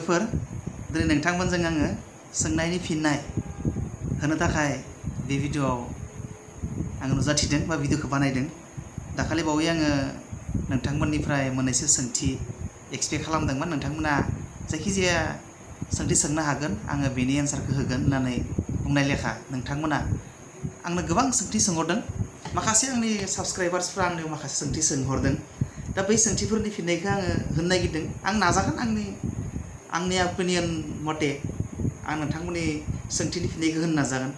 लोगोफोर दिनै नोंथांमोनजों आङो सोंनायनि फिननाय होनो थाखाय बे भिडिअआव आं नुजाथिदों बा भिडिअखौ बानायदों। दाखालि बावै आङो नोंथांमोननिफ्राय मोननैसो सोंथि एक्सपेक्ट खालामदोंमोन। नोंथांमोना जायखिजाया सोंथि सोंनो हागोन, आङो बेनि एन्सारखौ होगोन होननानै बुंनाय लेखा नोंथांमोना आंनो गोबां सोंथि सोंहरदों। माखासे आंनि साबस्क्राइबार्सफ्रा आंनो माखासे सोंथि सोंहरदों। दा बै सोंथिफोरनि फिननायखौ आङो होनो नागिरदों। आं नाजागोन आंनि अपिनियन मथे आं नोंथांमोननि सोंथिनि फिननायखौ होनो नाजागोन।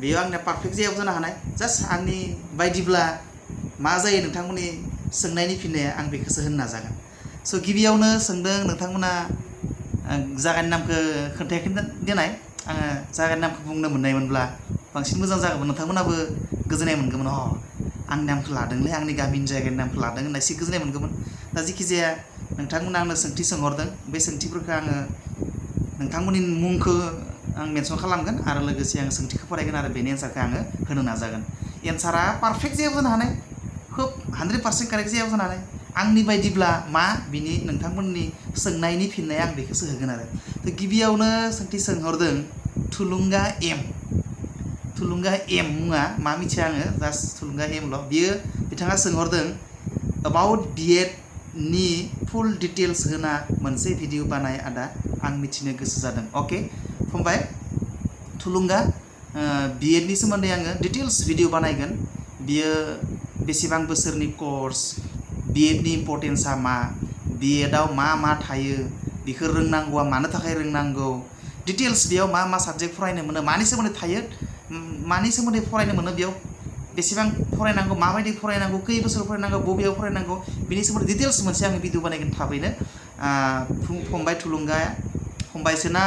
बेयो आंनिया पारफेक्ट जायाबो जानो हानाय। जास्ट आंनि बायदिब्ला मा जायो नोंथांमोननि सोंनायनि फिननाया आं बेखौसो होनो नाजागोन। स' गिबियावनो सोंदों नोंथांमोना जायगानि नामखौ खोन्थायाखै देनाय। आङो जायगानि नामखौ बुंनो मोननायमोनब्ला बांसिन मोजां जागौमोन। नोंथांमोनाबो गोजोननाय मोनगौमोन। आंनि नामखौ लादोंलै, आंनि गामिनि जायगानि नामखौ लादों होनना एसे गोजोननाय मोनगौमोन। दा जिखिजाया नोंथांमोना आंनो सोंथि सोंहरदों, बे सोंथिफोरखौ आङो नोंथांमोननि मुंखौ आं मेनसन खालामगोन आरो लोगोसे आं सोंथिखौ फरायगोन आरो बेनि एन्सारखौ आङो होनो नाजागोन। एन्सारा पारफेक्ट जायाबो जानो हानाय, खोब 100% कारेक्ट जायाबो जानो हानाय। आंनि बायदिब्ला मा बिनि नोंथांमोननि सोंनायनि फिननाया आं बेखौसो होगोन आरो। थ' गिबियावनो सोंथि सोंहरदों थुलुंगा एम। थुलुंगा एम मुङा मा मिथिया आङो, जास्ट थुलुंगा एमल'। बियो बिथाङा सोंहरदों अबाउट BEd नि फुल डिटेल्स होना मोनसे भिडिअ बानाय आदा, आं मिथिनो गोसो जादों। अके फंबाय थुलुंगा, BEd नि सोमोन्दै आङो डिटेल्स भिडिअ बानायगोन। बियो बेसेबां बोसोरनि कर्स, BEd नि इम्पर्टेन्सा मा, BEd आव मा मा थायो, बेखौ रोंनांगौआ मानो थाखाय रोंनांगौ, डिटेल्स बेयाव मा मा साबजेक्ट फरायनो मोनो, मानि सोमोन्दै थायो, मानि सोमोन्दै फरायनो मोनो, बेयाव बेसेबां फरायनांगौ, माबायदि फरायनांगौ, खै बोसोर फरायनांगौ, बबेयाव फरायनांगौ, बिनि सोमोन्दै डिटेल्स मोनसे आङो भिडिअ बानायगोन थाबैनो। फंबाय थुलुंगाया, फंबायसो ना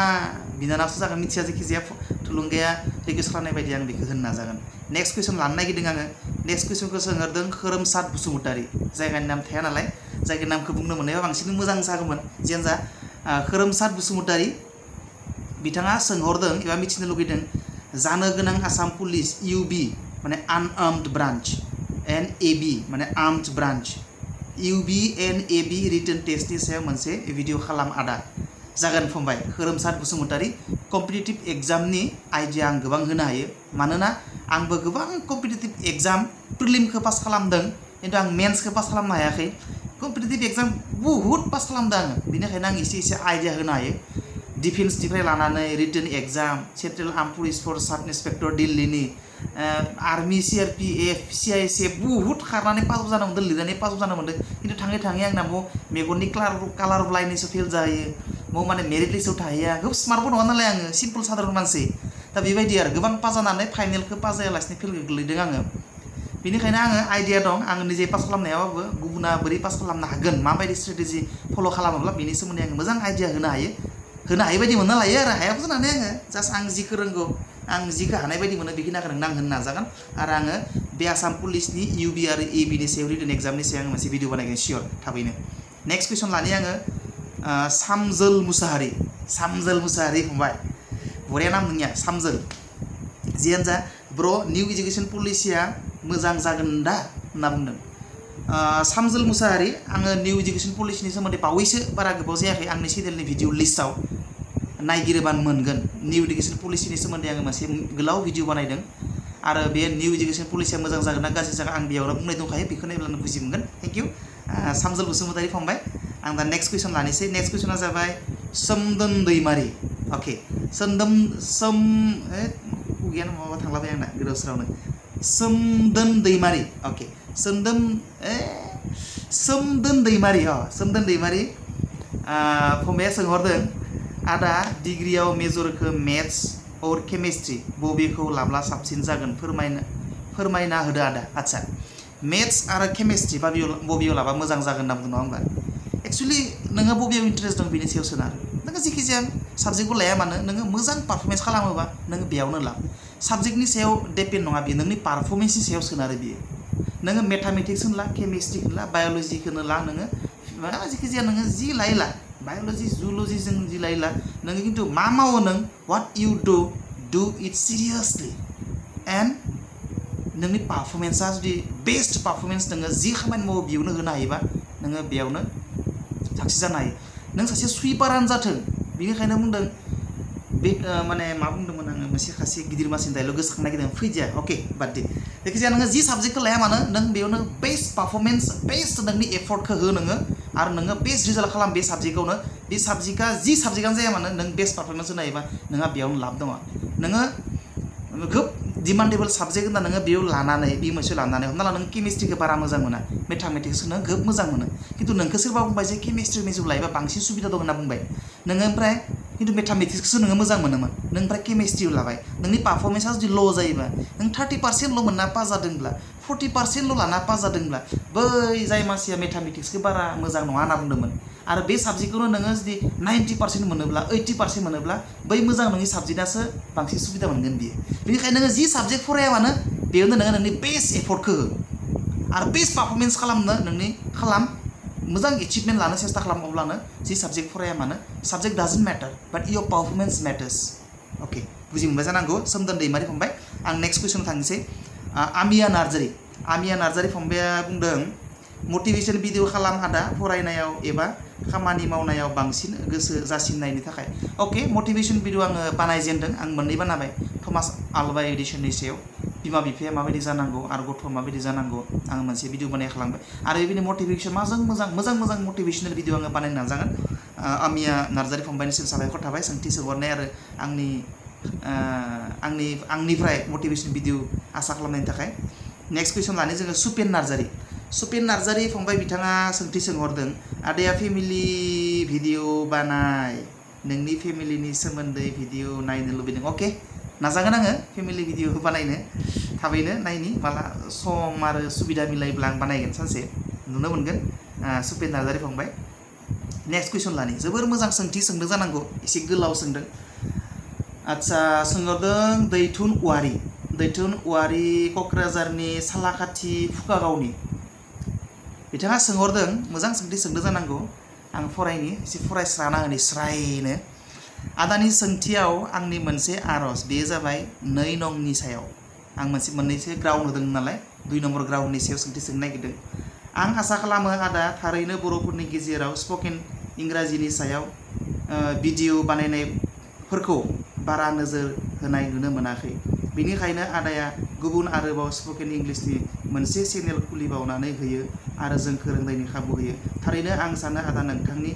बिनानावसो जागोन मिथिया, जायखिजाया थुलुंगाया रिकुवेस्ट खालामनाय बायदि आं बेखौ होनो नाजागोन। नेक्स्ट कुइसन लानो नागिरदों आङो। नेक्स्ट कुइसनखौ सोंहरदों खोरोमसाद बसुमतारी। जायगानि नाम थाया नालाय, जायगानि नामखौ बुंनो मोननायाव बांसिन मोजां जागौमोन। जियानो जा खोरोमसाद बसुमतारी बिथाङा सोंहरदों एबा मिथिनो लुगैदों जानो गोनां आसाम पुलिस UB माने आनआर्मड ब्रान्च, NAB माने armed branch, UB NAB written टेस्टनि सायाव मोनसे भिडिअ खालाम आदा। जागोन फंबाय खोरोमसाद बसुमतारी। कम्पिटिटिभ एग्जामनि आइडिया आं गोबां होनो हायो, मानोना आंबो गोबां कम्पिटिटिभ एग्जाम प्रिलिमखौ पास खालामदों, खिन्थु आं मेन्सखौ पास खालामनो हायाखै। कम्पिटिटिभ एग्जाम बुहुत पास खालामदों आङो, बेनिखायनो आं एसे आइडिया होनो हायो। डिफेन्सनिफ्राय लानानै written exam, central arm police force sub inspector दिल्लीनि, आर्मि CRPF CISF बुहुत खारनानै पास जानो मोन्दों, लिरनानै पास जानो मोन्दों। खिन्थु थाङै थाङै आंना मेगननि कालार ब्लाइन्डनिसो फेल जायो, माने मेरिट लिस्टआव थाहैया। खोब स्मार्टबो नङा नालाय आङो, सिम्पोल साधारन मानसि। दा बेबायदि आरो गोबां पास जानानै फाइनेलखौ पास जायालासिनो फेल गोग्लैदों आङो। बेनिखायनो आङो आइडिया दं, आङो निजे पास खालामनायाबाबो गुबुना बोरै पास खालामनो हागोन, माबायदि स्ट्रेटेजि फल' खालामोब्ला बेनि सोमोन्दै आङो मोजां आइडिया होनो हायो बायदि मोनना लायो आरो। हायाबो जानानै आङो जास्ट आं जिखौ रोंगौ, आं जिखौ हानाय बायदि मोनो बेखिनिखौ आं होनो नाजागोन। आरो आङो बे आसाम पुलिसनि UB आरो AB नि सायाव रिटन एग्जामनि सायाव आङो मोनसे भिडिअ बानायगोन सियर थाबैनो। नेक्स्ट कुइसन लानि आङो सामजोल मुसाहारि। सामजोल मुसाहारि फंबाय, बरिया नाम नोंनिया सामजोल। जियानो जा ब्र' निउ इडुकेसन पलिसिया मोजां जागोन दा होनना बुंदों सामजोल मुसाहारि। आङो निउ इडुकेसन पलिसिनि सोमोन्दै बावैसो बारा गोबाव जायाखै आंनि चेनेलनि भिडिअ लिस्टआव नायगिरोबानो मोनगोन। निउ इडुकेसन पलिसिनि सोमोन्दै आङो मोनसे गोलाव भिडिअ बानायदों आरो बे निउ इडुकेसन पलिसिया मोजां जागोन ना गाज्रि जागोन आं बेयावनो बुंनाय दंखायो, बेखौ नायब्लानो बुजि मोनगोन। थेंक इउ सामजोल बसुमतारी फंबाय। आं दा नेक्स्ट कुइसन लानोसै। नेक्स्ट कुइसना जाबाय सोमदोन दैमारि। अके खुगायानो माबा थांलाबाय आंना गोदाव सोरावनो। सोमदोन दैमारि। अके सोमदोन दैमारि। सोमदोन दैमारि फंबाया सोंहरदों आदा डिग्रियाव मेजरखौ मेथ्स और केमिस्ट्रि बबेखौ लाब्ला साबसिन जागोन फोरमायना होदो आदा। आदसा मेथ्स आरो केमिस्ट्रि बबेयाव लाबा मोजां जागोन होनना बुंदों नङा होमबा। एक्सुवेलि नोङो बबेयाव इन्टारेस्ट दं बेनि सायाव सोनारो। नोङो जेखिजाया साबजेक्टखौ लाया मानो नोङो मोजां पारफरमेन्स खालामोबा नोङो बेयावनो ला। साबजेक्टनि सायाव डिपेन्ड नङा, बेयो नोंनि पारफरमेन्सनि सायाव सोनारो। बियो नोङो मेथामेटिक्स ला, केमिस्ट्रिखौनो ला, बाय'लजिखौनो ला, नोङो जेखिजाया नोङो जि लायोला बाय'लजि जुल'जि जों जि लायोला नोङो, खिन्थु मा मावो नों वाट इउ डु इट सिरियासलि एन्ड नोंनि पारफरमेन्सा जुदि बेस्ट पारफरमेन्स नोङो जि खामानि मावो बेयावनो होनो हायोबा नोङो बेयावनो साक्सेस जानो हायो। नों सासे सुइपारानो जाथों बिनिखायनो बुंदों बे माने मा बुंदोंमोन आङो मोनसे खासे गिदिर मानसिनि डायलग गोसोखांनो नागिरदों फैदिया अके बाद दे जायखिजाया नोङो जि साबजेक्टखौ लाया मानो नों बेयावनो बेस्ट पारफरमेन्स बेस्ट नोंनि एफर्टखौ हो नोङो आरो नोङो बेस्ट रिजाल्ट खालाम बे साबजेक्टआवनो बे साबजेक्टआ जि साबजेक्टआनो जाया मानो नों बेस्ट पारफरमेन्स होनो हायोबा नोंहा बेयावनो लाब दङ नोङो खोब डिमान्डेबल साबजेक्ट होनना नोङो बेयाव लानानै बे मोनसे लानानै हमना ला नों केमिस्ट्रिखौ बारा मोजां मोना मेथामेटिक्सखौ नों खोब मोजां मोनो खिन्थु नोंखौ सोरबा बुंबाय जे केमिस्ट्रि मेजर लायोबा बांसिन सुबिदा दं होनना बुंबाय नोङो ओमफ्राय खिन्थु मेथामेटिक्सखौसो नोङो मोजां मोनोमोन नों ओमफ्राय केमिस्ट्रियाव लाबाय नोंनि पारफरमेन्सआ जुदि ल' जायोबा नों 30%ल' मोनना पास जादोंब्ला 40%ल' लाना पास जादोंब्ला बै जाय मानसिया मेथामेटिक्सखौ बारा मोजां नङा होनना बुंदोंमोन आरो बे साबजेक्टखौनो नोङो जुदि 90% मोनोब्ला 80% मोनोब्ला बै मोजां नोंनि साबजेक्टआसो बांसिन सुबिदा मोनगोन बियो बेनिखायनो नोङो जि साबजेक्ट फराया मानो बेयावनो नोङो नोंनि बेस्ट एफर्टखौ हो आरो बेस्ट पारफरमेन्स खालामनो नोंनि खालाम मोजां एचिभमेन्ट लानो सेस्था खालाम अब्लानो जि साबजेक्ट फराया मानो साबजेक्ट डाजन्ट मेटार बाट इयर पारफरमेन्स मेटार्स अके बुजि मोनबाय जानांगौ सोमदोन दैमारि फंबाय आं नेक्स्ट कुइसन थांनोसै आमिया नार्जारी फंबाया बुंदों मटिभेसन भिडिअ खालाम आदा फरायनायाव एबा खामानि मावनायाव बांसिन गोसो जासिननायनि थाखाय अके मटिभेसन भिडिअ आङो बानायजेनदों आं मोननै बानायबाय थमास आल्वा एडिशननि सायाव बिमा बिफाया माबायदि जानांगौ आरो गथ'आ माबायदि जानांगौ आङो मोनसे भिडिअ बानाय खालामबाय आरो बेबायदि मटिभेसन मोजां मटिभेसनेल भिडिअ आङो बानायनो नाजागोन आमिया नार्जारी फंबायनिसिम साबायखर थाबाय सोंथि सोंहरनाय आरो आंनिफ्राय मटिभेसन भिडिअ आसा खालामनायनि थाखाय नेक्स्ट कुइसन लानो जोङो सुपेन नार्जारी फंबाय बिथाङा सोंथि सोंहरदों आदाया फेमिलि भिडिअ बानाय नोंनि फेमिलिनि सोमोन्दै भिडिअ नायनो लुबैदों अके नाजागोन आङो फेमिलि भिडिअ बानायनो थाबैनो नायनि माला सम आरो सुबिदा मिलायब्ला आं बानायगोन सानसे नुनो मोनगोन सुपेन नार्जारी फंबाय नेक्स्ट कुइसन लानि जोबोर मोजां सोंथि सोंदों जानांगौ एसे गोलाव सोंदों आदसा सोंहरदों दैथुन औवारी क'क्राझारनि सालाखाथि फुकागावनि बिथाङा सोंहरदों मोजां सोंथि सोंदों जानांगौ आं फरायनि एसे फरायस्राना होनि स्रायनो आदानि सोंथियाव आंनि मोनसे आरज बेयो जाबाय 2 नंनि सायाव आं मोननैसो ग्राउन्ड होदों नालाय 2 नम्बर ग्राउन्डनि सायाव सोंथि सोंनो नागिरदों आं आसा खालामो आदा थारैनो बर'फोरनि गेजेराव स्पकेन इंराजिनि सायाव भिडिअ बानायनायफोरखौ बारा नोजोर होनाय नुनो मोनाखै बेनिखायनो आदाया गुबुन आरोबाव स्पकेन इंलिशनि मोनसे चेनेल खुलिबावनानै होयो आरो जोंखौ रोंनायनि खाबु होयो थारैनो आं सानो आदा नोंथांनि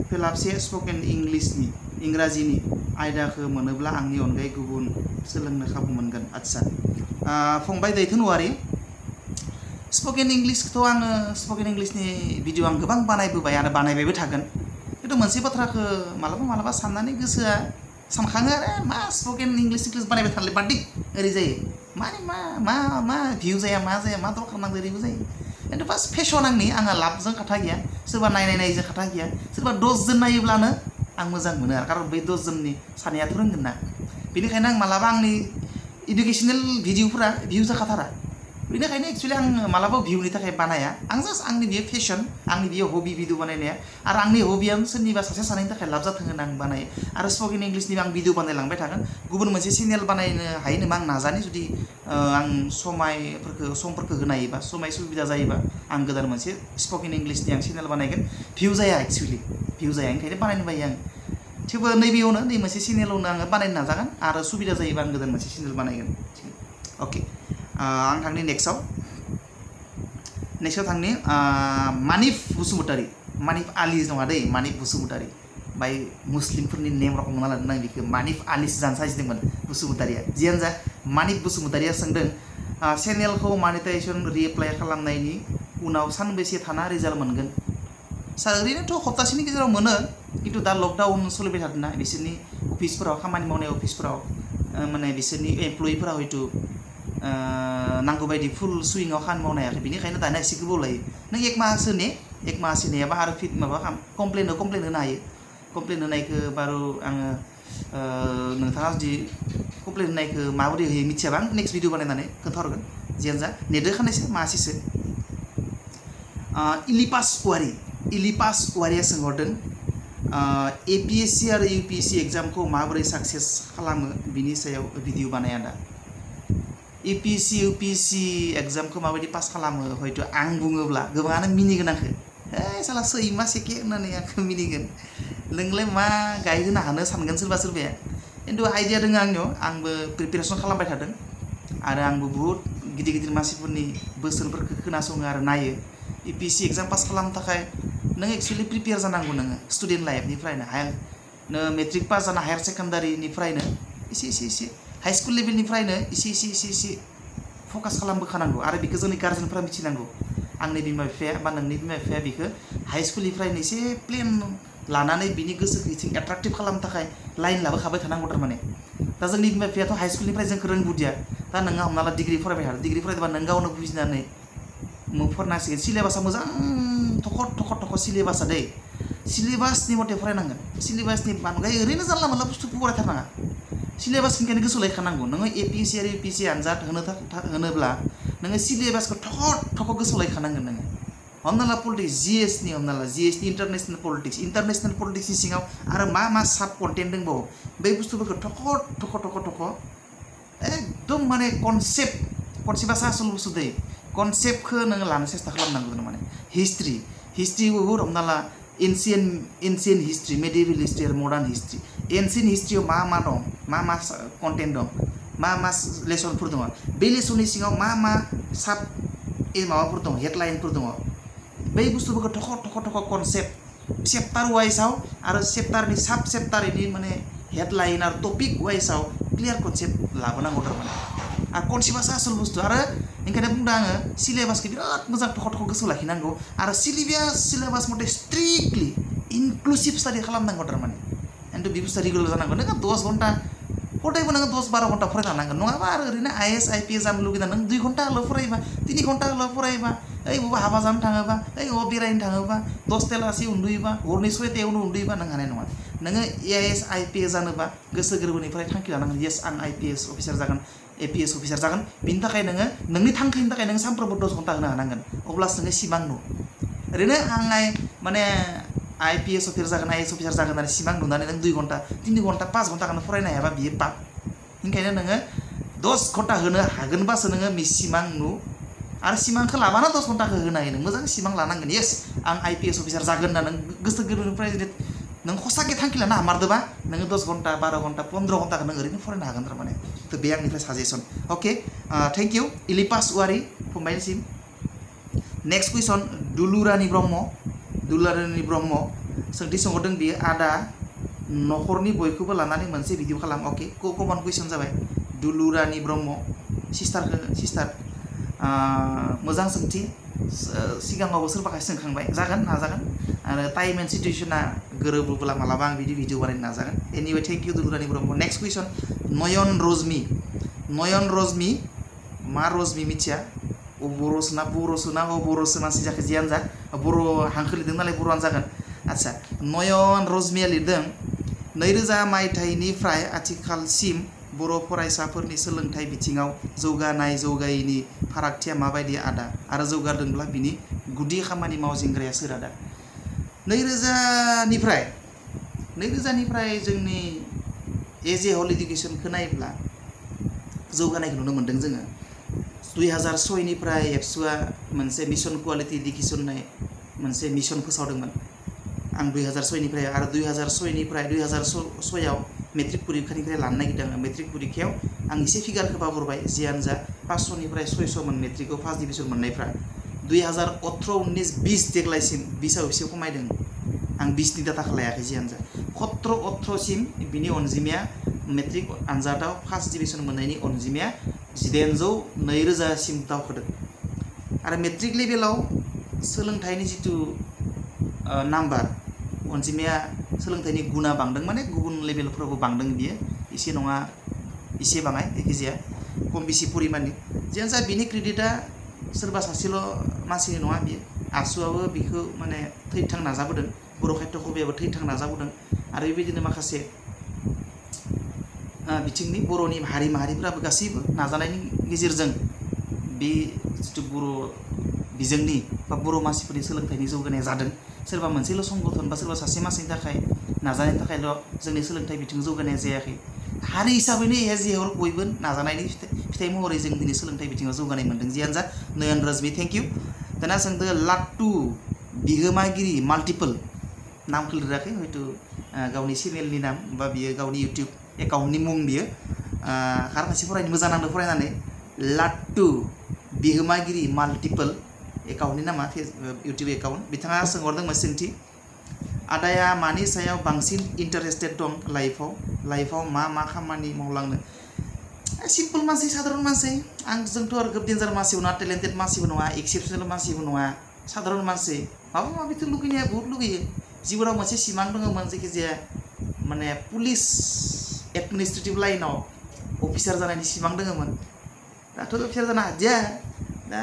फेलाबसे स्पकेन इंराजिनि आयदाखौ मोनोब्ला आंनि अनगायै गुबुन सोलोंनो खाबु मोनगोन आदसा फंबाय दैथुन औवारी स्पकेन इंलिशखौथ' आङो स्पकेन इंलिशनि भिडिअ आं गोबां बानायबोबाय आरो बानायबायबो थागोन खिन्थु मोनसे बाथ्राखौ मालाबा साननानै गोसोआ सानखाङो आरो मा स्पकेन इंलिश बानायबाय थानानै बादि ओरै जायो माने मा भिउ जाया मा दरकार नांगौ ओरैबो जायो खिन्थु फार्स्ट फेसन आंहा लाबजों खोथा गैया सोरबा नायनायजों खोथा गैया सोरबा 10 जन नायोब्लानो आं मोजां मोनो आरो खारन बै 10 जननि सानैयाथ' रोंगोन ना बेनिखायनो आं मालाबा आंनि इडुकेसनेल भिडिअफोरा भिउ जाखाथारा बेनिखायनो एक्चुअलि आं मालाबा भिउनि थाखाय बानाया आं जास्ट आंनि बियो फेशन आंनि बियो हबि भिडिअ बानायनाया आरो आंनि हबिया सोरनिबा सासे सानैनि थाखाय लाब जाथों होनना आं बानायो आरो स्पकेन इंलिशनि आं भिडिअ बानायलांबाय थागोन गुबुन मोनसे चेनेल बानायनो हायो नामा आं नाजानि जुदि आं समफोरखौ होनो हायोबा समय सुबिदा जायोबा आं गोदान मोनसे स्पकेन इंलिशनि आं चेनेल बानायगोन भिउ जाया ओंखायनो बानायनो बायो आं थेवबो नैबेयावनो मोनसे चेनेलावनो आङो बानायनो नाजागोन आरो सुबिदा जायोबा आं गोदान मोनसे चेनेल बानायगोन अके आं थांनि नेक्स्टआव थांनि मानिफ बसुमतारी मानिफ आलि नङा दै मानिफ बसुमतारी बाय मुस्लिमफोरनि नेम रखम मोना लादों आं बेखौ मानिफ आलिसो जानो साजिदोंमोन बसुमतारिया जियानो जा मानिफ बसुमतारिया सोंदों चेनेलखौ मनिटाइजेसन रिएप्लाइ खालामनायनि उनाव सानबेसे थाना रिजाल्ट मोनगोन सार ओरैनोथ' सप्तासेनि गेजेराव मोनो खिन्थु दा लकडाउन सोलिबाय थादोंना बिसोरनि अफिसफोराव खामानि मावनाय अफिसफोराव माने बिसोरनि एमप्लयिफोरा हयथ' नांगौ बायदि फुल सुइङाव खामानि मावनो हायाखै बेनिखायनो दानिया एसे गोबाव लायो नों एक मासो नेयाबा आरो कमप्लेन होनो हायो कमप्लेन होनायखौ बारु आङो नोंथाङा जुदि कमप्लेन होनायखौ माबोरै होयो मिथियाबा आं नेक्स्ट भिडिअ बानायनानै खोन्थाहरगोन जियानो जा नेटदो खानायसो मासेसो इलिपास औवारिया सोंहरदों APSC आरो UPSC एग्जामखौ माबोरै साक्सेस खालामो बिनि सायाव भिडिअ बानाया दा APSC UPSC एग्जामखौ माबायदि पास खालामो हयथ' आं बुङोब्ला गोबाङानो मिनिगोन आंखौ साला सैमा सेके होननानै आंखौ मिनिगोन नोंलाय मा गाइड होनो हानो सानगोन सोरबा सोरबाया खिन्थु आइडिया दङ आंनियाव आंबो प्रिपेरेसन खालामबाय थादों आरो आंबो बुहुत गिदिर गिदिर मानसिफोरनि बोसोनफोरखौ खोनासङो आरो नायो UPSC एग्जाम पास खालामनो थाखाय नों एक्चुअलि प्रिपेयार जानांगौ नोङो स्टुडेन्ट लाइफनिफ्रायनो नों मेट्रिक पास जाना हायार सेकेन्डारिनिफ्रायनो एसे हाई स्कुल लेभेलनिफ्रायनो एसे फकास खालामबोखानांगौ आरो बेखौ जोंनि गार्जेनफ्रा मिथिनांगौ आंनि बिमा बिफाया बा नोंनि बिमा बिफाया बेखौ हाई स्कुलनिफ्रायनो एसे प्लेन लानानै बिनि गोसोखौ एसे एट्राक्टिभ खालामनो थाखाय लाइन लाबोखाबाय थानांगौ थारमाने दा जोंनि बिमा बिफायाथ' हाई स्कुलनिफ्राय जोंखौ रोंबोदिया दा नोङो हमना ला डिग्री फरायबाय थादों डिग्री फरायबा नों गावनो बुजिनानै फरायनांसिगोन सिलेबासा मोजां थख' सिलेबासा दै सिलेबासनि मथे फरायनांगोन सिलेबासनि बांद्राय ओरैनो जानला मोनला बुस्थुखौ फरायथारनाङा सिलेबासनिखायनो गोसोआव लाखिखानांगौ नोङो APSC आरो UPSC आनजाद होनोब्ला नोङो सिलेबासखौ थख' गोसोआव लाखिखानांगोन नोङो हमना ला पलिटिक्स GSनि हमना ला GSनि इन्टारनेसनेल पलिटिक्सनि सिङाव आरो मा साब कन्टेन्ट दंबावो बै बुस्थुफोरखौ थख' एकदम माने कनसेप्टआ आसल बुस्थु दै कनसेप्टखौ नोङो लानो सेस्था खालामनांगौ माने हिस्ट्रि बुहुद हमना ला एनसियेन्ट हिस्ट्रि मेडिभेल हिस्ट्रि आरो मडार्न हिस्ट्रि एनसियेन्ट हिस्ट्रियाव मा दं मा कन्टेन्ट दं मा लेसनफोर दङ बे लेसननि सिङाव मा साब माबाफोर दं हेडलाइनफोर दङ बै बुस्थुफोरखौ थख' कनसेप्ट चेप्टार वाइजआव आरो चेप्टारनि साब चेप्टारनि माने हेडलाइन आरो टपिक वाइजआव क्लियार कनसेप्ट लाबोनांगौ थारमाने आरो कनसेप्टआसो आसल बुस्थु आरो ओंखायनो बुंदों आङो सिलेबासखौ बिराद मोजां थख' गोसोआव लाखिनांगौ आरो सिलेबास मथे स्ट्रिक्टलि इनक्लुसिभ स्टाडि खालामनांगौ थारमाने खिन्थु बे बुस्थुआ रेगुलार जानांगौ नोङो 10 घन्टा हदायबो नोङो 10-12 घन्टा फरायनांगोन नङाबा आरो ओरैनो IAS IPS जानो लुगैना नों 2 घन्टाल' फरायबा 3 घन्टाल' फरायबा बबा हाबा जानो थाङोबा बबा बेरायनो थाङोबा 10तालासे उन्दुयोबा हरनि 6तायावनो उन्दुयोबा नों हानाय नङा नोङो IAS IPS जानोबा गोसो गोरबोनिफ्राय थांखि लानांगोन येस आं IPS अफिसार जागोन APS अफिसार जागोन बिनि थाखाय नोङो नोंनि थांखिनि थाखाय नों सानफ्रोमबो 10 घन्टा होनो हानांगोन अब्लासो नोङो सिमां ओरैनो आं माने IPS अफिसार जागोन IAS अफिसार जागोन होननानै सिमां नुनानै नों 2 घन्टा 3 घन्टा 5 घन्टाखौनो फरायनो हायाबा बियो पाप ओंखायनो नोङो 10 घन्टा होनो हागोनबासो नोङो सिमां आरो सिमांखौ लाबानो 10 घन्टाखौ होनो हायो नों मोजां सिमां लानांगोन येस आं IPS अफिसार जागोन होनना नों गोसो गोरबोनिफ्राय नों खसाके थांखि लानो हामारदोंबा नोङो 10 घन्टा 12 घन्टा 15 घन्टाखौ नों ओरैनो फरायनो हागोन थारमाने तो बे आंनिफ्राय साजेसन अके थैंक इउ इलिपास औवारी फंबायनिसिम नेक्स्ट कुइसन दुलुरानी ब्रह्म सोंथि सोंहरदों बियो आदा नखरनि बयखौबो लानानै मोनसे भिडिअ खालाम अके कमन कुइसन जाबाय दुलुरानी ब्रह्म सिस्टार मोजां सोंथि सिगाङावबो सोरबा सोंखांबाय जागोन नाजागोन आरो टाइम एन्ड सिटुएसना गोरोबोब्ला मालाबा आं बिदि भिडिअ बानायनो नाजागोन anyway thank you Dularani Brahma next question नयन रजमी मा रजमी मिथिया बर'सोना बर'सो मानसि जाखो जियानो जा बर' हांखो लिरदों नालाय बर'आनो जागोन आच्छा नयन रजमिया लिरदों 2000 मायथाइनिफ्राय आथिखालसिम बर' फरायसाफोरनि सोलोंथाइ बिथिङाव जौगायैनि फारागथिया माबायदि आदा आरो जौगादोंब्ला बिनि गुदि खामानि मावजेनग्राया सोर आदा 2000निफ्राय जोंनि एज ए होल एडुकेसनखौ नायोब्ला जौगानायखौ नुनो मोन्दों जोङो 2006निफ्राय एबसुआ मोनसे मिशन क्वालिटी एडुकेसन होननाय मोनसे मिशन फोसावदोंमोन आं 2006निफ्राय आरो 2006आव मेट्रिक परिखानिफ्राय लानो नागिरदों मेट्रिक परिखायाव आं एसे फिगारखौ बावगारबाय जियानो जा 500निफ्राय 600 मोन मेट्रिकआव फार्स्ट डिभिजन मोननायफ्रा 2018-19-20 देग्लायसिम 20आव एसे खमायदों आं 20नि डाटाखौ लायाखै जियानो जा 17-18सिम बिनि अनजिमाया मेट्रिक आनजादाव फार्स्ट डिभिजन मोननायनि अनजिमाया 1900-2000सिम दावखोदों आरो मेट्रिक लेभेलाव सोलोंथाइनि जितु नाम्बार अनजिमाया सोलोंथाइनि गुना बांदों माने गुबुन लेभेलफोरावबो बांदों बियो एसे नङा एसे बाङाय जायखिजाया खम बेसि परिमाननि जियानो जा बिनि क्रेडिटआ सोरबा सासेल' मानसिनि नङा बियो आसुआबो बिखौ माने थैथां नाजाबोदों बर' साहित्य सभायाबो थैथां नाजाबोदों आरो बेबायदिनो माखासे बिथिंनि बर'नि हारि माहारिफोराबो गासैबो नाजानायनि गेजेरजों बे जितु बर' बिजोंनि बा बर' मानसिफोरनि सोलोंथाइनि जौगानाया जादों सोरबा मोनसेल' संगठन बा सोरबा सासे मानसिनि थाखाय नाजानायनि थाखायल' जोंनि सोलोंथाइ बिथिं जौगानाया जायाखै हारि हिसाबैनो एज ए होल बयबो नाजानायनि फिथाइ महरै जों दिनै सोलोंथाइ बिथिङाव जौगानाय मोन्दों जियानो जा नयन रजमी थेंक इउ दाना सोंदों लाट्टु बिहोमागिरि माल्टिपल नामखौ लिराखै हयथ' गावनि चेनेलनि नाम बा बियो गावनि इउटिउब एकाउन्टनि मुं बियो आरो खायसे फरायनो मोजां नांदों फरायनानै लाट्टु बिहोमागिरि माल्टिपल एकाउन्टनि नामा इउटिउब एकाउन्ट बिथाङा सोंहरदोंमोन सोंथि आदाया मानि सायाव बांसिन इन्टारेस्टेड दं लाइफआव मा खामानि मावलांनो सिम्पल मानसि साधारन मानसि जोंथ' आरो खोब डेन्जार मानसिबो नङा टेलेन्टेड मानसिबो नङा एक्सेपसनेल मानसिबो नङा साधारन मानसि माबा माबिथ' लुगैनाया बहुत लुगैयो जिउआव मोनसे सिमां दङमोन जायखिजाया माने पुलिस एडमिनिस्ट्रेटिभ लाइनाव अफिसार जानायनि सिमां दङमोन दाथ' अफिसार जानो हादिया दा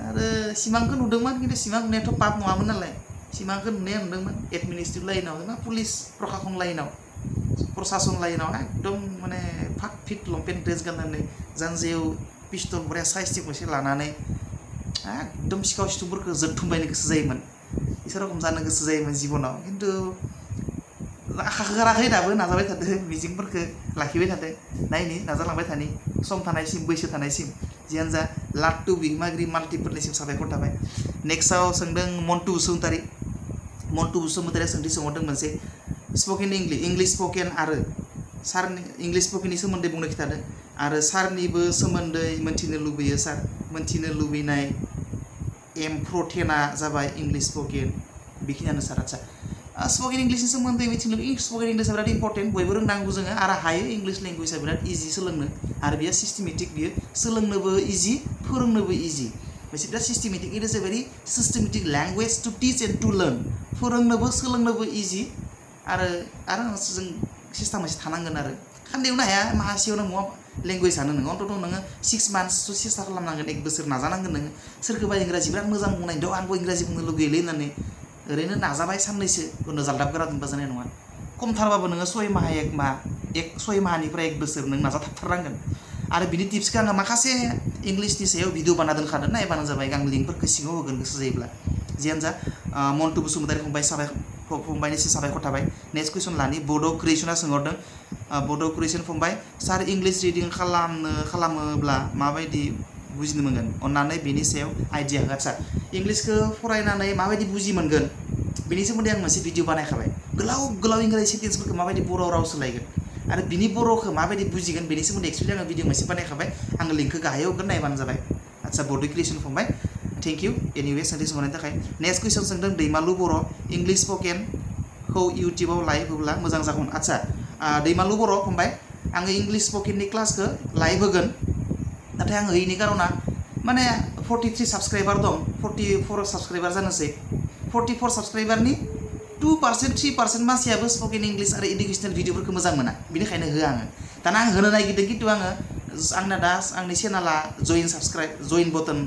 आरो सिमांखौ नुदोंमोन खिन्थु सिमां नुनायाथ' पाप नङामोन नालाय सिमांखौ नुनाया नुदोंमोन एडमिनिस्ट्रेटिभ लाइनाव ना पुलिस प्रशासन लाइनाव एकदम माने फाट फिट लंपेन्ट ड्रेस गाननानै जानजियाव पिस्तल बरिया साइसटिक मोनसे लानानै एकदम सिखाव सिथुंफोरखौ जोथुमबायनो गोसो जायोमोन इसोर रखम जानो गोसो जायोमोन जिबनाव खिन्थु आखा गाराखै दाबो नाजाबाय थादों मिजिंफोरखौ लाखिबाय थादों नायनि नाजालांबाय थानि सम थानायसिम बैसो थानायसिम जियानो जा लाट्टु बिहोमागिरि माल्टिपोलनिसिम साबायखर थाबाय नेक्स्टआव सोंदों मन्टु बसुमतारिया सोंथि सोंहरदों मोनसे स्पकेन इंलिश स्पकेन आरो सारनि इंलिश स्पकेननि सोमोन्दै बुंनो खिथादों आरो सारनिबो सोमोन्दै मोन्थिनो लुबैयो सार मोन्थिनो लुबैनाय एमफ्रटेना जाबाय इंलिश स्पकेन बेखिनियानो सार आच्छा स्पकेन इंलिशनि सोमोन्दै मिथिनो लुबैयो स्पकेन इंलिशआ बिराद इम्पर्टेन्ट बयबो रोंनांगौ जोङो आरो हायो इंलिश लेंगुवेजआ बिराद इजि सोलोंनो आरो बेयो सिस्टेमेटिक बियो सोलोंनोबो इजि फोरोंनोबो इजि मोनसे बिराद systematic it is a very systematic language to teach and to learn फोरोंनोबो सोलोंनोबो इजि आरो जों सिस्टेम मोनसे थानांगोन आरो खान्दैयावनो हाया माहासेयावनो मुवा लेंगुवेजआनो नोङो अन्तत' नोङो 6 मान्थससो सेस्था खालामनांगोन 1 बोसोर नाजानांगोन नोङो सोरखौबा इंराजि बिराद मोजां बुंनाय दं आंबो इंराजि बुंनो लुगैयोलै होननानै ओरैनो नाजाबाय साननैसो उनाव जालदाब गोरा दोनबा जानाय नङा खमथारबाबो नोङो 6 माह 6 माहनिफ्राय 1 बोसोर नों नाजाथाबथारनांगोन आरो बिनि टिप्सखौ आङो माखासे इंलिशनि सायाव भिडिअ बाना दोनखादों नायबानो जाबाय आं लिंकफोरखौ सिङाव होगोन गोसो जायोब्ला जियानो जा मन्टु बसुमतारि फंबायनिसिम साबायखर थाबाय नेक्स्ट कुइसन लानि बड' क्रिएसना सोंहरदों बड' क्रिएसन फंबाय सार इंलिश रिडिं खालामोब्ला माबायदि बुजिनो मोनगोन अन्नानै बेनि सायाव आइडिया हो सार इंलिशखौ फरायनानै माबायदि बुजि मोनगोन बेनि सोमोन्दै आं मोनसे भिडिअ बानायखाबाय गोलाव इंराजि सेन्टेन्सफोरखौ माबायदि बर' राव सोलायगोन आरो बिनि बर'खौ माबायदि बुजिगोन बेनि सोमोन्दै एक्सुवेलि आङो भिडिअ मोनसे बानायखाबाय आङो लिंकखौ गाहायाव होगोन नायबानो जाबाय आच्छा बड' क्रिएसन फंबाय थेंक इउ एनिवे सोंथि सोंनायनि थाखाय नेक्स्ट कुइसन सोंदों दैमालु बर' इंलिश स्पकेनखौ इउटिउबाव लाइभ होब्ला मोजां जागौमोन आच्छा दैमालु बर' फंबाय आङो इंलिश स्पकेननि क्लासखौ लाइभ होगोन नाथाय आं होयैनि कारना माने 43 साबस्क्राइबार दं 44 साबस्क्राइबार जानोसै 44 साबस्क्राइबारनि 2% 3% मानसियाबो स्पकेन इंलिश आरो इडुकेसनेल भिडिअफोरखौ मोजां मोना बेनिखायनो होआ आङो दाना आं होनो नागिरदों खिन्थु आंना दा आंनि चेनेला जइन बटन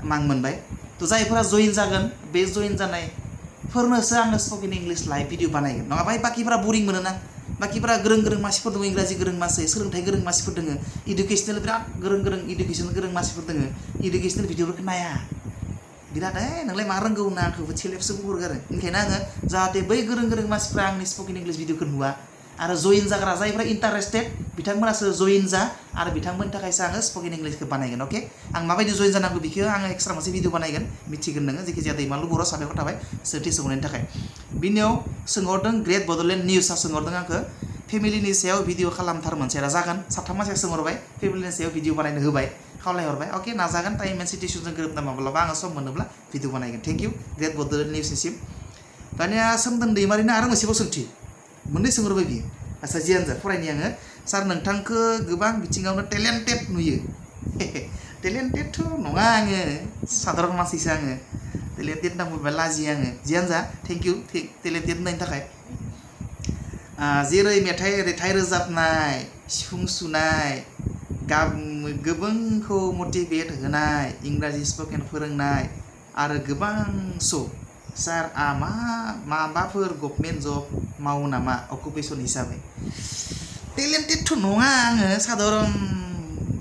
मां मोनबाय थ' जायफोरा जइन जागोन बे जइन जानायफोरनोसो आङो स्पकेन इंलिश लाइभ भिडिअ बानायगोन नङाबा बाखिफोरा बरिं मोनोना बाखिफोरा गोरों मानसिफोर दङ इंराजि गोरों मानसि सोलोंथाइ गोरों मानसिफोर दङ इडुकेसनेल बिराद गोरों इडुकेसनेल गोरों मानसिफोर दङ इडुकेसनेल भिडिअफोरखौ नाया बिराद नोंलाय मा रोंगौ होनना आंखौबो थेलेबसो बुंहरगारो ओंखायनो आङो जाहाथे बै गोरों मानसिफ्रा आंनि स्पकेन इंलिश भिडिअखौ नुवा आरो जइन जाग्रा जायफ्रा इन्टारेस्टेड बिथांमोनासो जइन जा आरो बिथांमोननि थाखायसो आङो स्पकेन इंलिशखौ बानायगोन अके आं माबायदि जइन जानांगौ बेखौ आङो एक्सट्रा मोनसे भिडिअ बानायगोन मिथिगोन नोङो जायखिजाया दैमालु बर' साबायखर थाबाय सोंथि सोंनायनि थाखाय बिनियाव सोंहरदों ग्रेट बड'लेण्ड निउसआ सोंहरदों आंखौ फेमिलिनि सायाव भिडिअ खालामथार मोनसे जागोन साथाम मानसिया सोंहरबाय फेमिलिनि सायाव भिडिअ बानायनो होबाय खावलायहरबाय अके नाजागोन टाइम एन्ड सिटुएसनजों गोरोबना माब्लाबा आङो सम मोनोब्ला भिडिअ बानायगोन थेंक इउ ग्रेट बड'लेण्ड निउसनिसिम दानिया सोमदोन दैमारिनो आरो मोनसेबाव सोंथि मोननै सोंहरबाय बियो आच्छा जियानो जा फरायनि आङो सार नोंथांखौ गोबां बिथिङावनो टेलेन्टेड नुयो टेलेन्टेडथ' नङा आङो साधारन मानसिसो आङो टेलेन्टेड होनना बुंबा लाजियो आङो जियानो जा थेंक इउ टेलेन्टेड होननायनि थाखाय जेरै मेथाइ रोजाबनाय सिफुं सुनाय गोबांखौ मटिभेट होनाय इंराजि स्पकेन फोरोंनाय आरो गोबां सार माबाफोर गभर्नमेन्ट जब मावो नामा अकुपेसन हिसाबै टेलेन्टेडथ' नङा आङो साधारन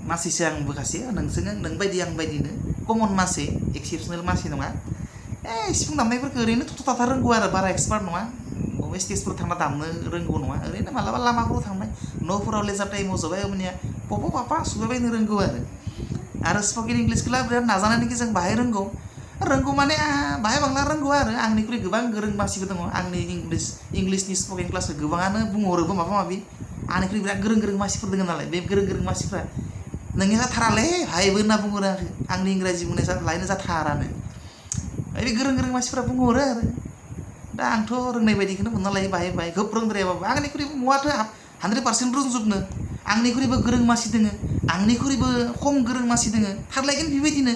मानसिसो आं बुंखासै नोंबायदि आंबायदिनो कमन मानसि एक्सेपसनेल मानसि नङा सिफुं दामनायफोरखौ ओरैनो थ'था रोंगौ आरो बारा एक्सपार्ट नङा बबे स्टेजफोराव थांना दामनो रोंगौ नङा ओरैनो मालाबा लामाफोराव थांबाय न'फोराव लेजार टाइमाव जबाय होमबानिया पप' पापा सुबायबायनो रोंगौ आरो स्पकेन इंलिशखौलाय बिराद नाजानायनि गेजेरजों बाहाय रोंगौ रोंगौ माने बाहाय बांला रोंगौ आरो आंनिख्रुइ गोबां गोरों मानसिबो दङ आंनि इंलिसनि स्पकेन क्लासखौ गोबाङानो बुंहरोबो माबा माबि आंनिख्रुइ बिराद गोरों गोरों मानसिफोर दङ नालाय बे गोरों गोरों मानसिफ्रा नोंनि जाथारालै हायबो होनना बुंहरो आंनि इंराजि बुंनाय लायनो जाथारानो बे गोरों गोरों मानसिफ्रा बुंहरो आरो दा आंथ' रोंनाय बायदिखौनो मोनना लायो बाहाय बाहाय खोब रोंद्रायाबाबो आंनिख्रुइबो मवाथो 100% रोंजोबनो आंनिख्रुइबो गोरों मानसि दङ आंनिख्रुइबो खम गोरों मानसि दङ थारलायगोन बेबायदिनो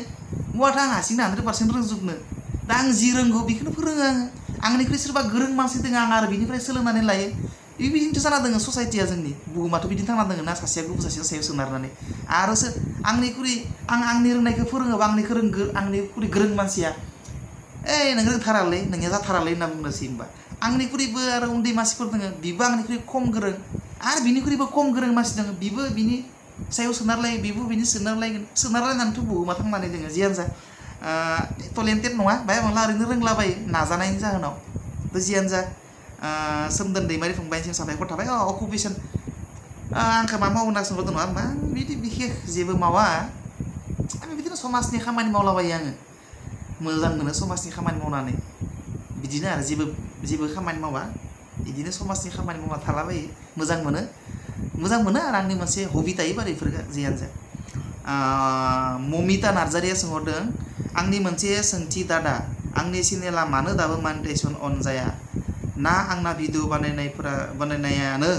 मवाथो आं हारसिंनो 100% रोंजोबनो दा आं जि रोंगौ बेखौनो फोरोङो आङो आंनिख्रुइ सोरबा गोरों मानसि दङ आं आरो बिनिफ्राय सोलोंनानै लायो बेबायदिनोथ' जाना दङ ससाइटिया जोंनि बुहुमाथ' बिदिनो थांना दङ ना सासेया गुबुन सासेनि सायाव सोनारनानै आरोसो आंनिख्रुइ आंनि रोंनायखौ फोरोङोबा आंनिख्रुइ गोरों मानसिया नों रोंथारालै नोंनिया जाथारालै होनना बुंनोसै होमबा आंनिख्रुइबो आरो उन्दै मानसिफोर दङ बिबो आंनिख्रुइ खम गोरों आरो बिनिख्रुइबो खम गोरों मानसि दङ बिबो बिनि सायाव सोनारलायो बिबो बिनि सोनारलायनानैथ' बुहुमा थांनानै दङ जियानो जा टेलेन्टेड नङा बाहाय बांला ओरैनो रोंलाबायो नाजानायनि जाहोनाव जियानो जा सोमदोन दैमारि फंबायनिसिम साबायखर थाबाय अकुपेसन आंखौ मा मावो होनना सोंहरदों नङा होमबा बिदि बिखेख जेबो मावा आं बिदिनो समाजनि खामानि मावलाबायो आङो मोजां मोनो समाजनि खामानि मावनानै बिदिनो आरो जेबो खामानि मावा बिदिनो समाजनि खामानि मावना थालाबायो मोजां मोनो आरो आंनि मोनसे हबि थायो आरो बेफोरखौ जियानो जा ममिता नार्जारिया सोंहरदों आंनि मोनसे सोंथि दादा आंनि चेनेला मानो दाबो मनिटाइजेसन अन जाया ना आंना भिडिअ बानायनायानो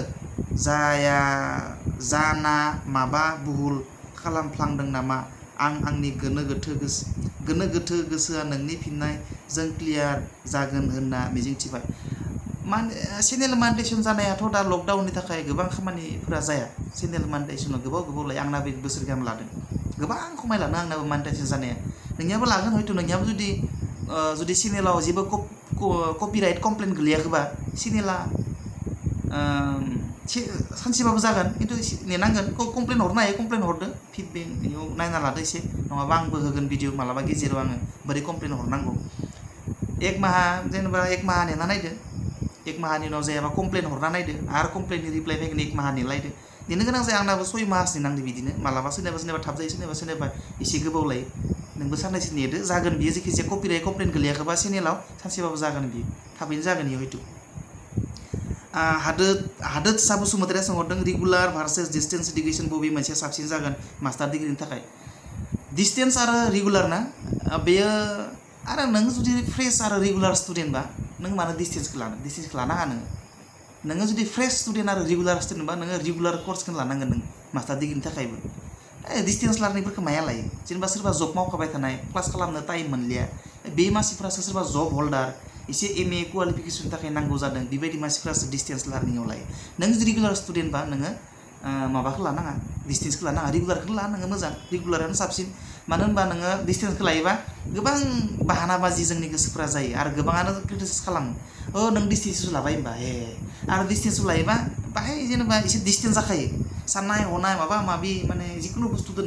जाना माबा भुल खालामफ्लांदों नामा आंनि गोनो गोथो गोसोआ नोंनि फिननायजों क्लियार जागोन होनना मिजिंथिबाय चेनेल मनिटाइजेसन जानायाथ' दा लकडाउननि थाखाय गोबां खामानिफोरा जाया चेनेल मनिटाइजेसनाव गोबाव लायो आंनाबो बोसोर गाहाम लादों गोबां खमायलानो आंनाबो मनिटाइजेसन जानाया नोंनियाबो लागोन हयथ' नोंनियाबो जुदि चेनेलाव जेबो कपिराइट कमप्लेन गोलैयाखैबा चेनेला सानसेबाबो जागोन खिन्थु नेनांगोन कमप्लेन हरनो हायो कमप्लेन हरदो फिडबेक बेयाव नायना लादो एसे नङाबा आंबो होगोन भिडिअ मालाबा गेजेराव आङो बोरै कमप्लेन हरनांगौ एक माहा नेना नायदो एक माहानि उनाव जायाबा कमप्लेन हरना नायदो आरो कमप्लेननि रिप्लाइ फैगोन एक माहा नेलायदो नेनो गोनां जाया आंनाबो 6 मासनि नांदो बिदिनो मालाबा सोरनिबा थाब जायो सोरनिबा एसे गोबाव लायो नोंबो साननैसो नेदो जागोन बियो जायखिजाया कपिराइट कमप्लेन गोलैयाखैबा चेनेलाव सानसेबाबो जागोन बियो थाबैनो जागोन इयो हयथ' हादोद सा बसुमतारिया सोंहरदों रेगुलार भार्सेस डिस्टेन्स इडुकेसन बबे मोनसे साबसिन जागोन मास्टार डिग्रिनि थाखाय डिस्टेन्स आरो रेगुलार ना बेयो आरो नों जुदि फ्रेश आरो रेगुलार स्टुडेन्टबा नों मानो डिस्टेन्सखौ लानाङा नोङो जुदि फ्रेश स्टुडेन्ट आरो रेगुलार स्टुडेन्टबा नोङो रेगुलार कर्सखौ लानांगोन नों मास्टार डिग्रिनि थाखायबो डिस्टेन्स लार्निंफोरखौ माया लायो जेनेबा सोरबा जब मावखाबाय थानाय क्लास खालामनो टाइम मोनलिया बे मानसिफ्रासो सोरबा जब हल्डार एसे MA क्वालिफिकेसननि थाखाय नांगौ जादों बेबायदि मानसिफ्रासो डिस्टेन्स लार्निंआव लायो नों जुदि रेगुलार स्टुडेन्टबा नोङो माबाखौ लानाङा डिस्टेन्सखौ लानाङा रेगुलारखौ ला नोङो मोजां रेगुलारानो साबसिन मानो होनबा नोङो डिस्टेन्सखौ लायोबा गोबां बाहानाबाजि जोंनि गोसोफ्रा जायो आरो गोबाङानो क्रिटिसाइज खालामो नों डिस्टेन्ससो लाबाय होनबा आरो डिस्टेन्सखौ लायोबा बाहाय जेनेबा एसे डिस्टेन्स जाखायो साननाय हनाय माबा माबि माने जिखुनु बुस्थुखौ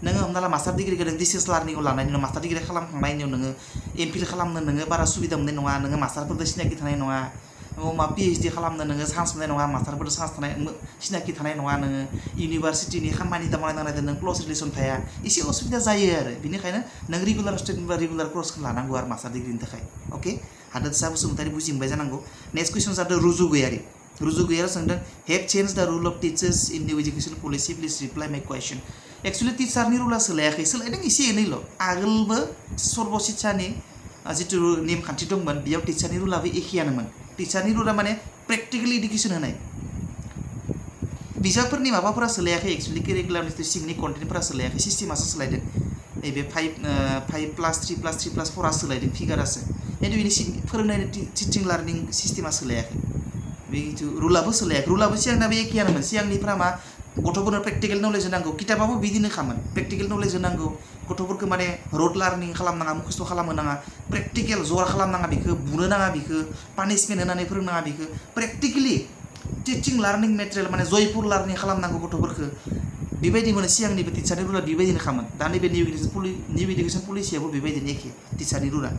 नोङो हमना ला मास्टार डिग्रि गोदों डिस्टेन्स लार्निंआव लानायनि उनाव मास्टार डिग्रि खालामखांनायनि उनाव नोङो MPhil खालामनो नोङो बारा सुबिदा मोननाय नङा नोङो मास्टारफोरजों सिनाखि थानाय नङा PhD खालामनो नोङो चान्स मोननाय नङा मास्टारफोरजों चान्स थानाय सिनाखि थानाय नङा नोङो इउनिभार्सिटिनि खामानि दामानि नांनायजों नों क्लस रिलेसन थाया एसे असुबिदा जायो आरो बेनिखायनो नों रेगुलार स्टुडेन्ट बा रेगुलार कर्सखौ लानांगौ आरो मास्टार डिग्रिनि थाखाय अके हादोद सा बसुमतारि बुजि मोनबाय जानांगौ नेक्स्ट कुइसन जादों रुजु गयारि सोंदों हेभ चेन्ज द rule of teachers in new education policy please reply माइ कुइसन एक्चुअली टिचारनि रुला सोलायदों एसे एनैल' आगोलबो सर्व शिक्षानि जितु नेमखान्थि दंमोन बेयाव टिचारनि रुलाबो एखेयानोमोन टिचारनि रुला माने प्रेक्टिकेल इडुकेसन होनाय बिजाबफोरनि माबाफोरा सोलायाखै एक्चुअली कारिकुलामनि सिंनि कन्टेन्टफोरा सोलायाखै सिस्टेमासो सोलायदों नैबे 5+3+3+4 सोलायदों फिगारासो खिन्थु बेनि फोरोंनायनि टिचिं लार्निं सिस्टेमा सोलायाखै बे रुलाबो सोलायाखै रुलाबो सिगांनाबो एखेयानोमोन सिगांनिफ्रा मा गथ'फोरनो प्रेक्टिकेल नलेज होनांगौ किताबाबो बिदिनो खामोन प्रेक्टिकेल नलेज होनांगौ गथ'फोरखौ माने रड लार्निं खालामनाङा मुखस्थ' खालामहोनाङा प्रेक्टिकेल जरा खालामनाङा बेखौ बुनो नाङा बेखौ पानिशमेन्ट होनानै फोरोंनाङा बेखौ प्रेक्टिकेलि टिचिं लार्निं मेटेरियेल माने जयफुल लार्निं खालामनांगौ गथ'फोरखौ बेबायदि मोनो सिगांनिबो टिचारनि रुला बेबायदिनो खामोन दा नैबे निउ इडुकेसन पलिसियाबो बेबायदिनो एखे टिचारनि रुला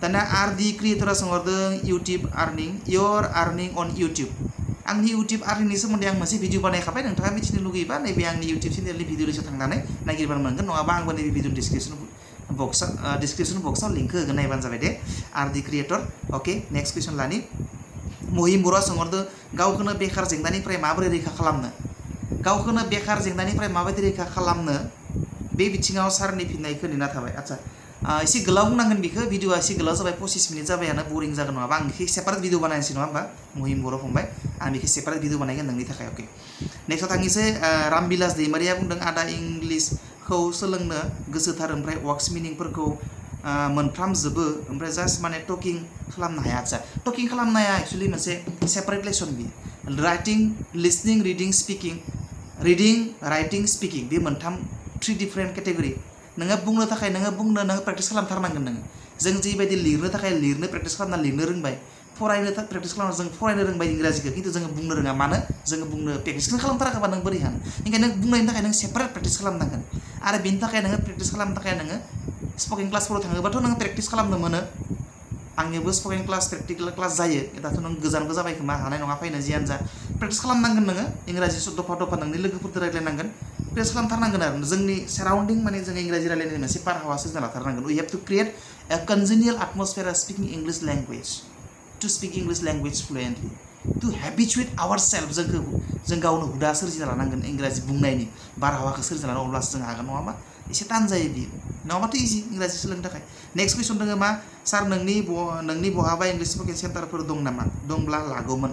दाना आरडि क्रिएटरा सोंहरदों YouTube earning your earning on YouTube आंनि इउटुब आर्निंनि सोमोन्दै आं मोनसे भिडिअ बानायखाबाय नोंथाङा मिथिनो लुगैयोबा नैबे आंनि इउटुब चेनेलनि भिडिअ लिस्टआव थांनानै नागिरबानो मोनगोन नङाबा आंबो नैबे भिडिअ डिसक्रिपसन बक्स डिस्क्रिप्शन बक्सआव लिंक होगोन नायबानो जाबाय they are the creator okay next question लानि महिम बर'आ सोंहरदों गावखौनो बेखार जेंनानिफ्राय माबोरै रैखा खालामनो गावखौनो बेखार जेंनानिफ्राय माबायदि रैखा खालामनो बे बिथिङाव सारनि फिननायखौ नेना थाबाय आच्छा एसे गोलाव बुंनांगोन बेखौ भिडिअआ एसे गोलाव जाबाय 25 मिनिट जाबायानो बरिं जागोन नङाबा आं बेखौ सेपारेट भिडिअ बानायनोसै नङा होमबा महिम बर' फंबाय आं बेखौ सेपारेट भिडिअ बानायगोन नोंनि थाखाय अके नेक्स्टआव थांनोसै रामबिलास दैमारिया बुंदों आदा इंलिसखौ सोलोंनो गोसोथार ओमफ्राय वार्क्स मिनिंफोरखौ मोनफ्रामजोबो ओमफ्राय जास्ट माने टकिं खालामनो हाया आच्छा टकिं खालामनाया एक्चुअलि मोनसे सेपारेट लेसन बियो writing listening reading speaking reading writing speaking बे मोनथाम 3 डिफरेन्ट केटेगरि नोङो बुंनो थाखाय नोङो प्रेक्टिस खालामथारनांगोन नोङो जों जिबायदि लिरनो थाखाय लिरनो प्रेक्टिस खालामना लिरनो रोंबाय फरायनो थाखाय प्रेक्टिस खालामना जों फरायनो रोंबाय इंराजिखौ खिन्थु जोङो बुंनो रोङा मानो जोङो बुंनो प्रेक्टिसखौनो खालामथाराखैबा नों बोरै हानो ओंखायनो बुंनायनि थाखाय नों सेपारेट प्रेक्टिस खालामनांगोन आरो बेनि थाखाय नोङो प्रेक्टिस खालामनो थाखाय नोङो स्पकिं क्लासफोराव थाङोबाथ' नोङो प्रेक्टिस खालामनो मोनो आंनियावबो स्पकिं क्लास प्रेक्टिकल क्लास जायो दाथ' नों गोजानबो जाबाय खोमा हानाय नङा फैनो जियानो जा प्रेक्टिस खालामनांगोन नोङो इंराजि दफा दफा नोंनि लोगोफोरजों रायज्लायनांगोन प्रेक्टिस खालामथारनांगोन आरो जोंनि साराउन्डिं माने जों इंराजि रायज्लायनाय मोनसे बारहावा सोरजिना लाथारनांगोन we have to create a congenial atmosphere speaking English language to speak English language fluently to habituate our self जों गावनो हुदा सोरजिना लानांगोन इंराजि बुंनायनि बारहावाखौ सोरजिना लानो अब्लासो जों हागोन नङाबा एसे टान जायो बियो नङाबाथ' इजि इंराजि सोलोंनो थाखाय नेक्स्ट कुइसन दङ मा सार नोंनि बहाबा इंलिश स्पिकिं सेन्टारफोर दं नामा दंब्ला लागौमोन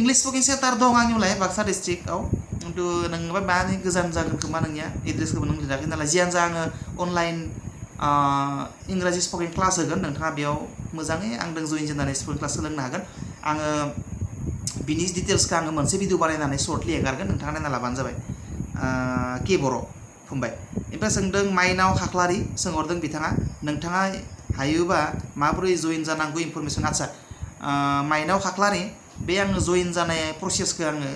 इंलिश स्पिकिं सेन्टार दं आंनियावलाय बाक्सा डिस्ट्रिक्टआव खिन्थु नोंबा मानि गोजान जागोन खोमा नोंनिया एड्रेसखौबो नों लिराखै नालाय जियानो जा आङो अनलाइन इंराजि स्पिकिं क्लास होगोन नोंथाङा बेयाव मोजाङै आंजों जइन जानानै स्पिकिं क्लास सोलोंनो हागोन आङो बिनि डिटेल्सखौ आङो मोनसे भिडिअ बानायनानै सर्टलि हेगारगोन नोंथाङा नायना लाबानो जाबाय के बर' फंबाय ओमफ्राय सोंदों माइनाव खाख्लारि सोंहरदों बिथाङा नोंथाङा हायोबा माबोरै जइन जानांगौ इनफरमेसन आच्छा माइनाव खाख्लारि बे आङो जइन जानाय प्रसेसखौ आङो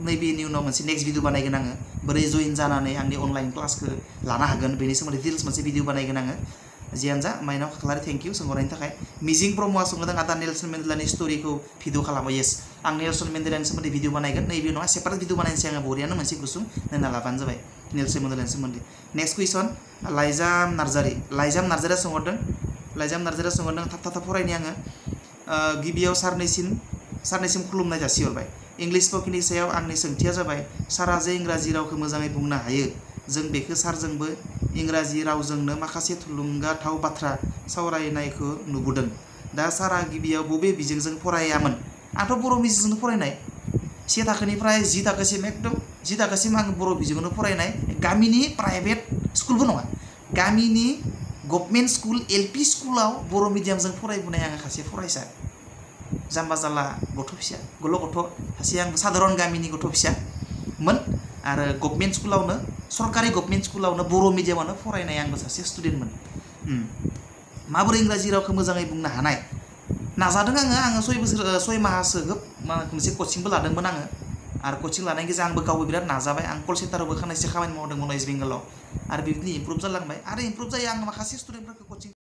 नैबेनि उनाव मोनसे नेक्स्ट भिडिअ बानायगोन आङो बोरै जइन जानानै आंनि अनलाइन क्लासखौ लानो हागोन बेनि सोमोन्दै डिटेल्स मोनसे भिडिअ बानायगोन आङो जियानो जा माइनाव खाख्लारि थेंक इउ सोंहरनायनि थाखाय मिजिं ब्रह्मआ सोंदों आदा नेलसन मेन्डेलानि स्ट'रिखौ भिडिअ खालामो येस आं नेलसन मेन्डेलानि सोमोन्दै भिडिअ बानायगोन नैबे नङा सेपारेट भिडिअ बानायनोसै आङो बरियानो मोनसे गुसुं नायना लाबानो जाबाय नेलसन मेन्डेलानि सोमोन्दै नेक्स्ट कुइसन लाइजाम नार्जारिया सोंहरदों थाब फरायनि आङो गिबियाव सारनिसिम खुलुमनाय जासिहरबाय इंलिश स्पिकिंनि सायाव आंनि सोंथिया जाबाय सारा जे इंराजि रावखौ मोजाङै बुंनो हायो जों बेखौ सारजोंबो इंराजि रावजोंनो माखासे थुलुंगाथाव बाथ्रा सावरायनायखौ नुबोदों दा सारा गिबियाव बबे बिजोंजों फरायामोन आंथ' बर' बिजोंजोंनो फरायनाय 1 थाखोनिफ्राय 10 थाखोसिम एकदम 10 थाखोसिम आं बर' बिजोंजोंनो फरायनाय गामिनि प्राइभेट स्कुलबो नङा गामिनि गभर्नमेन्ट स्कुल एलपि स्कुलाव बर' मिडियामजों फरायबोनाय आङो सासे फरायसा जाम्बा जाल्ला गथ' फिसा गथ' सासे आं साधारन गामिनि गथ' फिसामोन आरो गभर्नमेन्ट स्कुलावनो सरकारि गभर्नमेन्ट स्कुलावनो बर' मिडियामावनो फरायनाय आंबो सासे स्टुडेन्टमोन माबोरै इंराजि रावखौ मोजाङै बुंनो हानाय नाजादों आङो 6 माहासो मोनसे कचिंबो लादोंमोन आङो आरो कचिं लानायनि गेजेरजों आंबो गावबो बिराद नाजाबाय आं कल सेन्टारावबो खानैसो खामानि मावदोंमोन वेस्ट बेंगलाव आरो बिदिनो इमप्रुभ जालांबाय आरो इमप्रुभ जायो आं माखासे स्टुडेन्टफोरखौ कचिं